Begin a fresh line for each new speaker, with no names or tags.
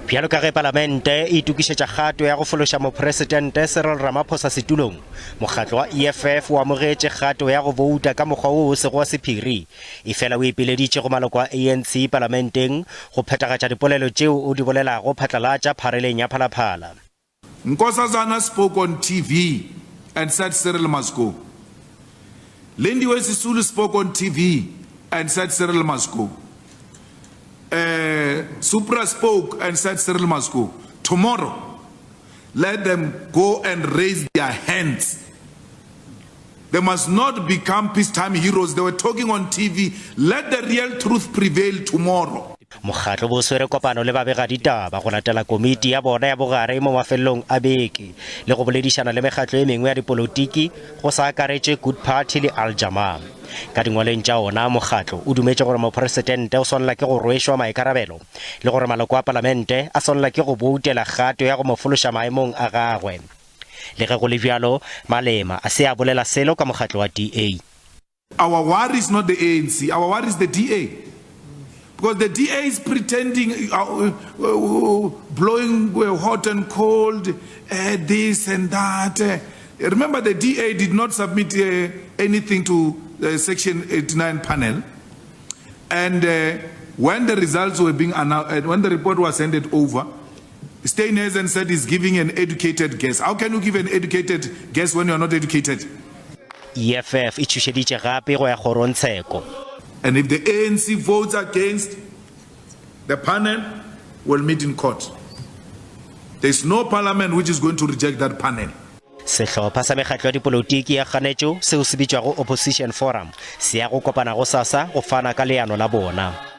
Bjalo ka ge Palamente e itokišetša kgato ya go fološa Mopresidente Cyril Ramaphosa setulong, mokgatlo wa EFF o amogetše kgato ya go bouta ka mokgwa wo o sego wa sephiri, efela o ipileditše go maloko a ANC Palamenteng go phethagatša dipolelo tšeo o di bolelago phatlalatša phareleng ya Phalaphala.
Nkosazana spoke on TV and said Cyril must go. Lindiwe Sisulu spoke on TV and said Cyril must go. Uh, Supra spoke and said Cyril must go. Tomorrow, let them go and raise their hands. They must not become peacetime heroes. They were talking on TV. Let the real truth prevail tomorrow.
Mokgatlo bo swere kopano le babegaditaba go latela komiti ya bona ya bogare mo mafelelong a beke le go boledišana le mekgatlo e mengwe ya dipolotiki go sa akaretše Good Party le Al Jamaa. Ka dingwalweng tša ona, mokgatlo o dumetše gore mopresidente o swanela ke go rwešwa maikarabelo le gore maloko a palamente a swanela ke go boutela kgato ya go mo fološa maemong a gagwe. Le ge go le bjalo, Malema a se a bolela selo ka mokgatlo wa DA.
Our worry is not the ANC, our worry is the DA. Because the DA is pretending, uh, uh, uh, blowing uh, hot and cold, uh, this and that. Uh, remember, the DA did not submit uh, anything to the Section 89 panel. And uh, when the results were being announced, uh, when the report was handed over, Steenhuisen said he's giving an educated guess. How can you give an educated guess when you are not educated?
EFF e tšhošeditše gape go ya kgorongtsheko.
And if the ANC votes against, the panel will meet in court. There is no parliament which is going to reject that panel.
Sehlopha sa mekgatlo ya dipolotiki ya kganetšo seo se bitšwago Opposition Forum se ya go kopana gosasa go fana ka leano la bona.